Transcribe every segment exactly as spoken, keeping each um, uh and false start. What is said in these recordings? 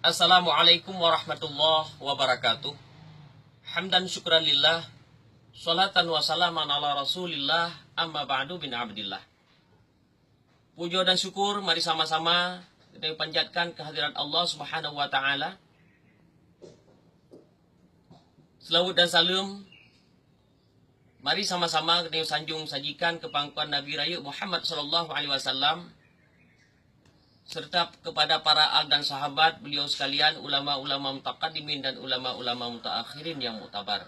Assalamualaikum warahmatullahi wabarakatuh. Hamdan syukran lillah, salatan wa salaman ala Rasulillah, amma ba'du bin Abdillah. Puja dan syukur mari sama-sama kita panjatkan kehadirat Allah Subhanahu wa Taala. Selawat dan salam mari sama-sama kita sanjung sajikan keu pangkuan Nabi Rayeuk Muhammad sallallahu alaihi wasallam, serta kepada para al dan sahabat beliau sekalian, ulama-ulama mutaqaddimin dan ulama-ulama mutaakhirin yang muktabar.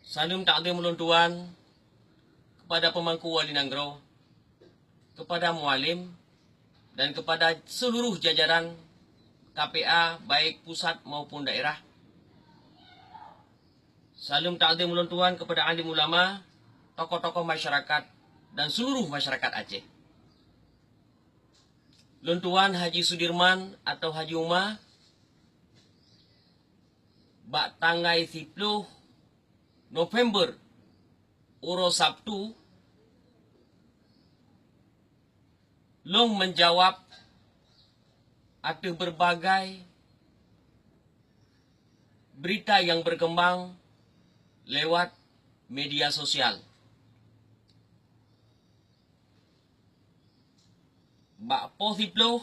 Saleuem takzim ulôn tuan kepada pemangku wali nanggroe, kepada mualim, dan kepada seluruh jajaran K P A, baik pusat maupun daerah. Saleuem takzim ulôn tuan kepada alim ulama, tokoh-tokoh masyarakat, dan seluruh masyarakat Aceh. Lôn tuan Haji Sudirman atau Haji Uma, bak tanggai siploh November, uroe Sabtu, lôn menjawab ateueh berbagai berita yang berkembang lewat media sosial. Bak poh siploh,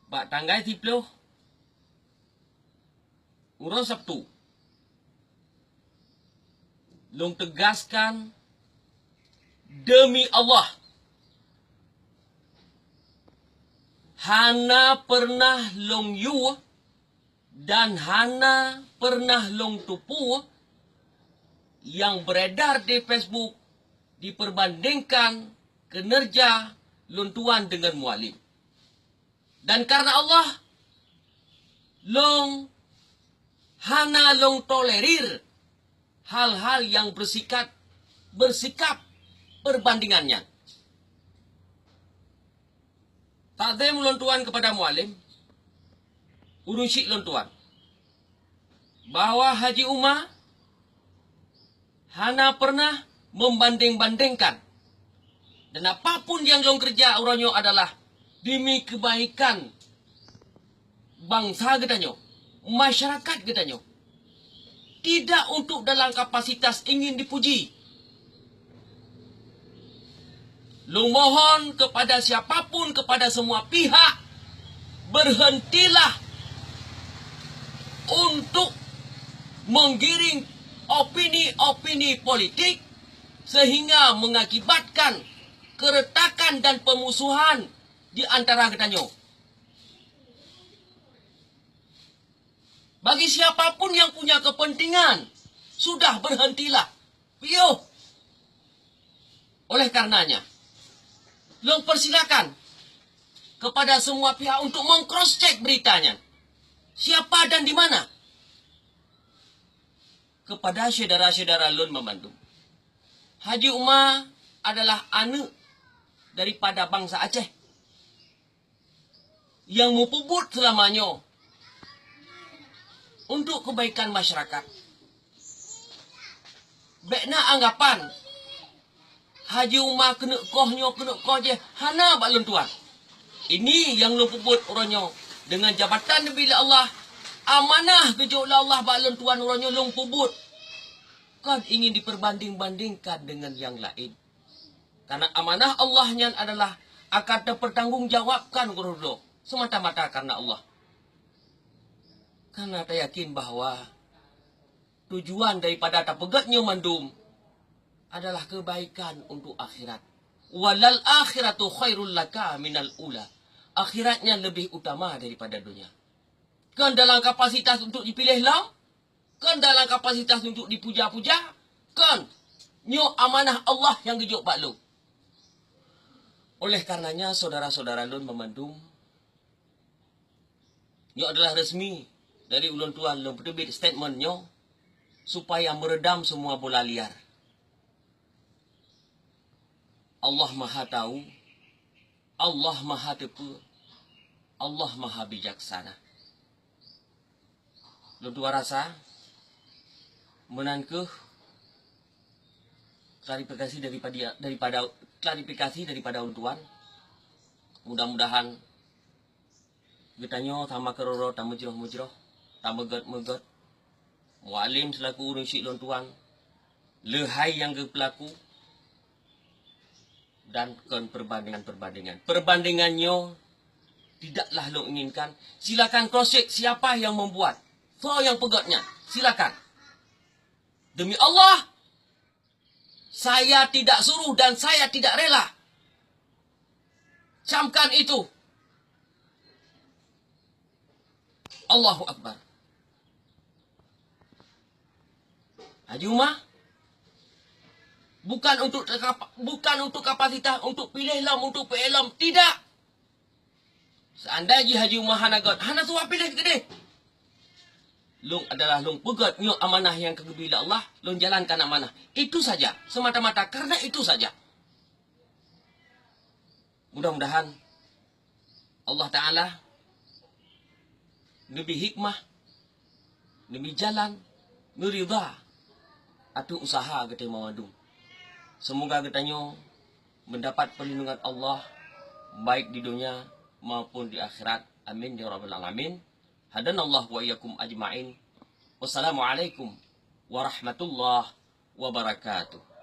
bak tanggai siploh, uroe Sabtu, lôn teugaskan, demi Allah, hana pernah lôn yue dan hana pernah lôn tupue yang beredar di Facebook diperbandingkan kinerja lôn tuan dengan mualim. Dan karena Allah, lôn hana lôn tolerir hal-hal yang bersikat, bersikap perbandingan nyan. Takzim lôn tuan kepada mualim, ureueng syik lôn tuan, bahwa Haji Uma hana pernah membanding-bandingkan. Dan apapun yang lôn kerja uroe nyoe adalah demi kebaikan bansa geutanyoe, masyarakat geutanyoe. Tidak untuk dalam kapasitas ingin dipuji. Lôn mohon kepada siapapun, kepada semua pihak, berhentilah untuk menggiring opini-opini politik sehingga mengakibatkan keretakan dan pemusuhan di antara geutanyoe. Bagi siapapun yang punya kepentingan, sudah berhentilah. Piôh. Oleh karenanya, lôn persilakan kepada semua pihak untuk meng-cross check berita nyan. Siapa dan di mana? Kepada syedara-syedara lôn banmandum. Haji Uma adalah aneuk daripada bansa Aceh nyang meupeubuet seulama nyoe untuk kebaikan masyarakat. Bék na anggapan Haji Uma keuneuk koh nyoe, keuneuk koh jih, hana bak lôn tuan. Ini nyang lôn peubuet uroe nyoe deungon jabatan neubri lé Allah, amanah geujok lé Allah bak lôn tuan uroe nyoe lôn peubuet. Kon ingin diperbanding-bandingkan deungon nyang laén. Karena amanah Allah nyan adalah akan teupeutanggongjawabkan keudroe-droe semata-mata karena Allah. Karena tayakin bahwa tujuan daripada tapeugét nyoe mandum adalah kebaikan untuk akhirat. "Walal akhiratu khairul laka minal ula." Akhirat nyan leubeh utama daripada dunia. Kon dalam kapasitas untuk jipiléh lom, kon dalam kapasitas untuk dipuja-puja, kon. Nyoe amanah Allah nyang geujok bak lôn. Oleh karenanya, saudara-saudara lôn banmandum, nyoe adalah resmi dari ulôn tuan lôn peuteubiet statement nyoe supaya meureudam semua bola liar. Allah Maha Tahu, Allah Maha Teupeu, Allah Maha Bijaksana. Lôn tuan rasa, meunan kheueh klarifikasi daripada, daripada, klarifikasi daripada ulôn tuan. Mudah-mudahan geutanyoe sama keureuroe tameujroh-meujroh, tameugét-meugét. Mualim seulaku ureuëng syik lôn tuan, leuhai nyang geupeulaku dan kon perbandingan-perbandingan. Perbandingan nyoe tidaklah lôn inginkan. Silakan cross check siapa yang membuat, soe nyang peugét nyan. Silakan. Demi Allah, saya tidak suruh dan saya tidak rela. Camkan itu. Allahu Akbar. Haji Umar, bukan untuk terkapa-, bukan untuk kapasitas, untuk piléh lom, untuk peuék lom, tidak. Seandai jih Haji Umar hana gét, hana suah piléh keudeh. Lôn adalah lôn peugét nyoe amanah nyang ka geubri lé Allah, lôn jalankan amanah. Itu saja, semata-mata karena itu saja. Mudah-mudahan Allah Ta'ala neubri hikmah, neubri jalan, neuridha ateueh usaha geutanyoe banmandum. Semoga geutanyoe mendapat perlindungan Allah baik di dunia maupun di akhirat. Amin ya rabbal alamin. Hadanallahu wa iyyakum ajma'in. Wassalamualaikum warahmatullahi wabarakatuh.